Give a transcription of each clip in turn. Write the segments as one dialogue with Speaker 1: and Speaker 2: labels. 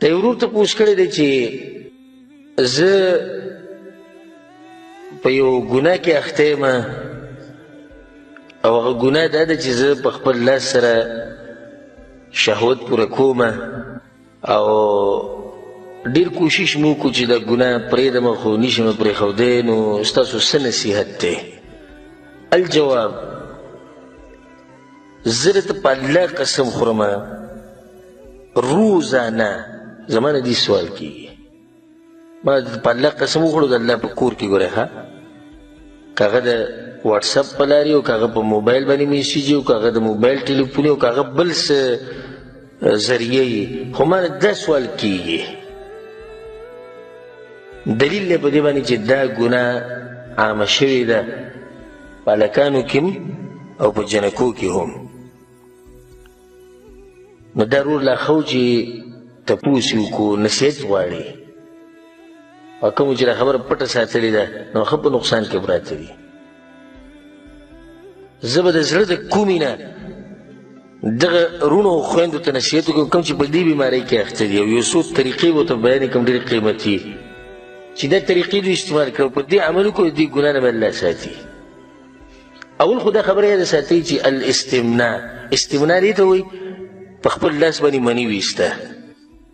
Speaker 1: دا یو ورور تپوس کړی دی چې زه په یو ګناه کې اخته یم، او هغه ګناه دا ده چې زه په خپل لاس سره شهوت پوره کوم، او ډېر کوشش مې وکړو چې دا ګناه پرېږدم خو نشم پرېښودی، نو ستاسو څه نصیحت دی؟ الجواب، زه درته په الله قسم خورم، روزانه زما نه دې سوال کېږي. ما په الله قسم وخوړو د الله په کور کې ګورې، ښه که هغه د واتساپ په لارې او که هغه په موبایل باندې میسج او که هغه د موبایل ټلیفون او که هغه بل څه ذریعه یي، خو ما نه دا سوال کېږي. دلیل دی په دې باندې چې دا ګناه عامه شوې ده په هلکانو کې هم او په جنکو کې هم. نو دا ورور لا ښه و چې تپوس یې وکړو، نصیحت غواړي، او کوم چې دا خبره پټه ساتلې ده نو ښه په نقصان کې پراته دي. زه به د زړه د کومې نه دغه وروڼو او خویندو ته نصیحت وکړم کوم چې په دې بیمارۍ کې اخته دي، او یو څو طریقې به ورته بیان کړم ډېرې قیمتي، چې دا طریقې دوی استعمال کړي او په دې عمل وکړو، دې ګناه نه به الله ساتي. اول خو دا خبره یاده ساتئ چې الاستمناء، استمناء دې ته وایي په خپل لاس باندې مني ویسته،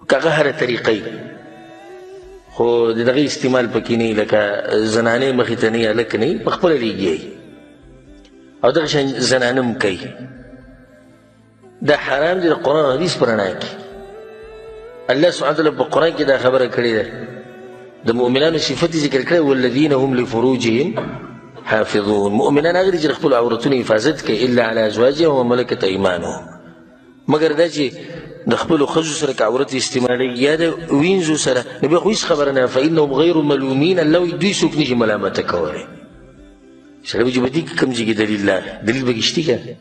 Speaker 1: که هغه هره طریقه وي، خو د دغې استعمال پکې نه وي، لکه زنانې مخې ته نه وي، هلک نه وي، په خپله لېږي او دغه شان زنانه هم کوي. دا حرام دی د قرآن او حدیث په رڼا کې. الله سبحانه وتعالی په قرآن کې دا خبره کړې ده، د مؤمنانو صفت یې ذکر کړی، والذین هم لفروجهم حافظون. مؤمنان هغه دي چې د خپلو عورتونو حفاظت کوي، الا علی ازواجهم وما ملکت ایمانهم، مګر دا چې د خپلو ښځو سره که عورت استعمالوي یا د وینځو سره، نو بیا خو هېڅ خبره نه، فانهم غیر ملومین. الله وایي دوی څوک نشي ملامته کولی. سړی وایي چې په دې کې کوم ځای کې دلیل راغی؟ دلیل به کې شته که نه؟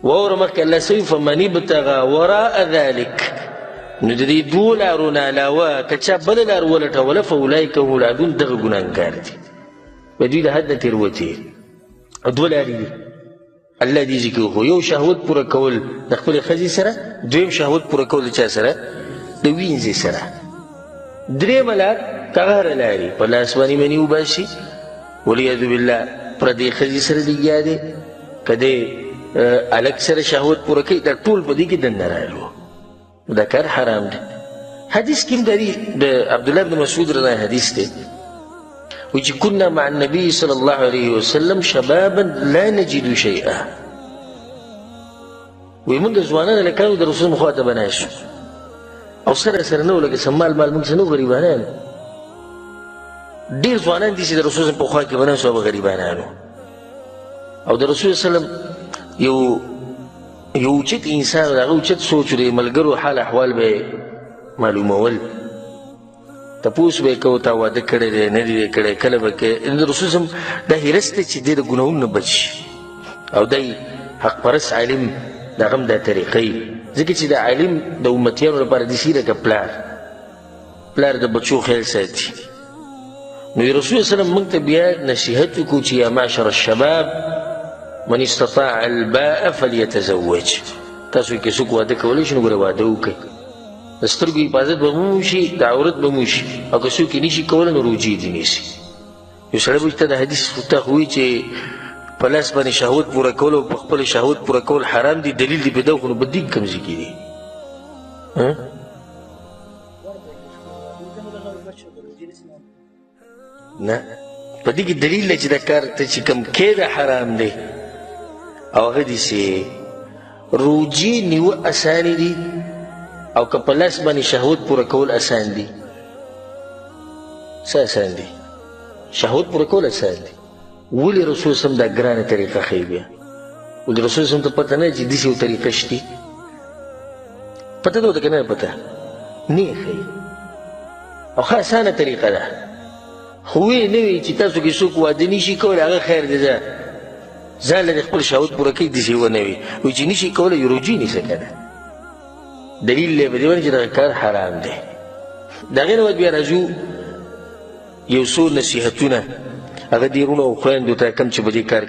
Speaker 1: واوره مخکې الله څه وایي؟ فمن ابتغى وراء ذلک، نو د دې دوو لارو نه علاوه که چا بله لار ولټوله فاولئک هم العادون، دغه ګناهګار دي، به دوی د حد نه تېروتي. او دوه لارې دي الله دې ذکر وکړو، یو شهوت پوره کول د خپلې ښځې سره، دویم شهوت پوره کول د چا سره؟ د وینځې سره. درېیمه لار که هغه هره لارې په لاس باندې مني وباسي، والعیاذ بالله پردې ښځې سره لګیا دی، که دی هلک سره شهوت پوره کوي، دا ټول په دې کې دننه رالو، دا کار حرام دی. حدیث کې هم د عبدالله بن مسعود رضی الله حدیث دی، وایي چې كنا مع النبي صلى الله عليه وسلم شبابا لا نجد شيئا. وایي موږ ځوانان هلکان د رسول خوا ته به ناست شو، او سره سره نه و، لکه څه مال مال موږ څه نه و، غریبانان. ډېر ځوانان دي چې د رسول په خوا کې به ناست وو، به غریبانان وو. او د رسول صلی الله علیه وسلم یو اوچت انسان، د هغه اوچت سوچ دی، ملګرو حال احوال به یې معلومول، تپوس به یې کوو تا واده کړی دی نه دی کړی، کله به کوې. د رسول صلی الله علیه وسلم دا حرص دی چې دی د ګناهونو نه بچ شي، او دی حق پرست عالم د هغه هم دا طریقه وي، ځکه چې د عالم د امتیانو لپاره داسې لکه پلار، پلار د بچو خیال ساتي. نو رسول الله صلی الله علیه وسلم موږ ته بیا نصیحت وکړو چې یا معشر الشباب من استطاع الباء فلیتزوج. تاسو کې څوک واده کولی شي نو ګوره واده وکړئ، د سترګو حفاظت به مو وشي، د عورت به مو وشي، او که څوک یې نشي کولی نو روجې دې نیسي. یو سړی به چې ته د حدیث ته خو وایي چې په لاس باندې شهوت پوره کول او په خپل شهوت پوره کول حرام دي، دلیل دې په دا خو نو په دې کې کوم ځای کې دی؟ نه، په دې کې دلیل دی چې دا کار ته چې کوم کې دا حرام دی، او هغه دي چې روجې نیوه اسانې دي، او که په لاس باندې شهوت پوره کول اسان دي. څه اسان دي؟ شهوت پوره کول اسان دي. ولې رسول سم دا ګرانه طریقه ښیي بیا؟ ولې رسول سم ته پته نه چې داسې یو طریقه شتي؟ پته ده ورته که نه پته؟ نه یې ښیي، او ښه اسانه طریقه ده، خو ویې نه وي چې تاسو کې څوک واده نشي کولی هغه خیر دی، ځه ځان له دې خپل شهوت پوره کوي، داسې ونه وي. وایي چې نشي کولی روجې نیسه که نه. دلیل دی په دې باندې چې دغه کار حرام دی. د هغې نه بعد بیا راځو یو څو نصیحتونه هغه دې وروڼو او خویندو ته کوم چې په دې کار